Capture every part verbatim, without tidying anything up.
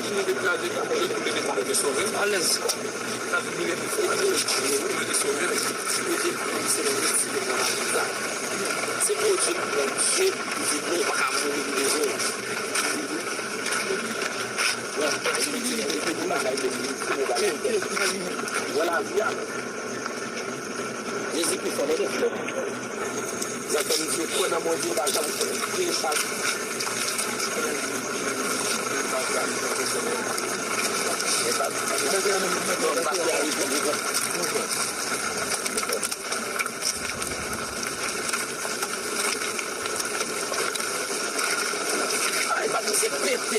machin li te kraze, li te sove. Alèz. Sa vin mine pou fè manje, manje sove. Mete se nan Meksik nan Afrika. Se pwodui Bondye ki di nou pa ka mouri pou bezwen. Wè, wè lavi a. Jezi pi fò, tande. Zafè misye kwè nan Bondye, pa janm kriye chak. Ay, pa misye pete.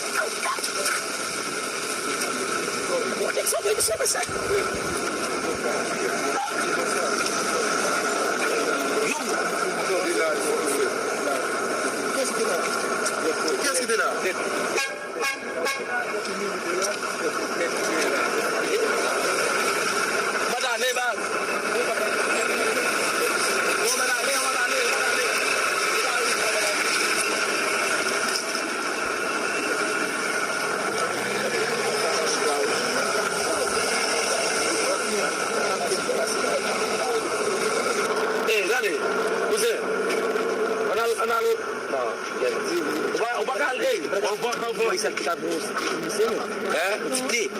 Pwoteksyon de misye, mesye. Yo. Kiyès ki te la? Kiyès ki te la? Mwen t ale, baz. Mwen t ale, mwen t ale, mwen t ale. Ey, gade, kouzen. Ann al, ann al. Non, ou pa, ou pa ka al, ey, ou pa ka al. Hein?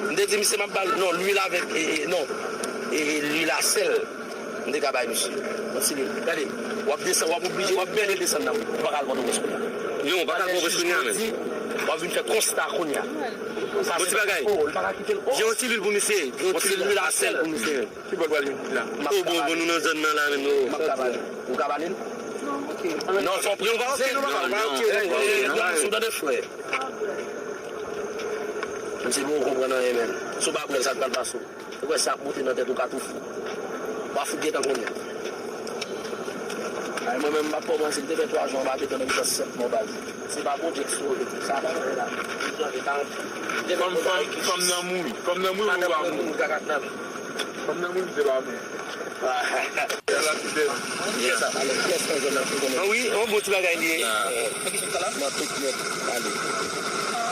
M te di misye m ap ba l, non, lwil avèk, e, e, non, e, e, lwil a sèl. M te ka bay misye. Yon ti lwil. Gade, w ap desann, w ap oblije, w ap bèle desann nan. Ou pa ka al Pòtoprens kounye a. Non, ou pa ka al Pòtoprens kounye a, men. W ap vin fè konsta kounye a. Bon ti bagay. Gen yon ti lwil pou misye. Gen yon ti lwil a sèl pou misye. Ki bò l pral jwenn la? Oh, bon, bon, nou nan zòn nan la menm, oh. M ap ka ba l. Ou ka ba l? Non, fò w priye, ou pa oke, non, ou pa oke, ou pa oke. Sou tande frè. M se bon, ou konprann anyen menm. Si w pa kwè l, sa k pral pase w. Ou kwè sa ap monte nan tèt ou ka tou fou. W a fout gentan konnen. Ay, mwen menm, m pa kòmanse, m te fè twa jou anba beton, menm jan sèt mwa baz. Se pa Bondye k sove, sa pa fè la. Fanm, fanm, fanm nan mouri. Fanm nan mouri, ou pa mouri. Fanm nan mouri, se pa mwen. Ah wi, yon bon ti bagay li ye. Nan tout nèt, ale.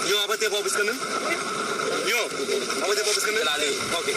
Yo, w ap antre Pòtoprens kanmenm? Yo, w ap antre Pòtoprens kanmenm? Ok.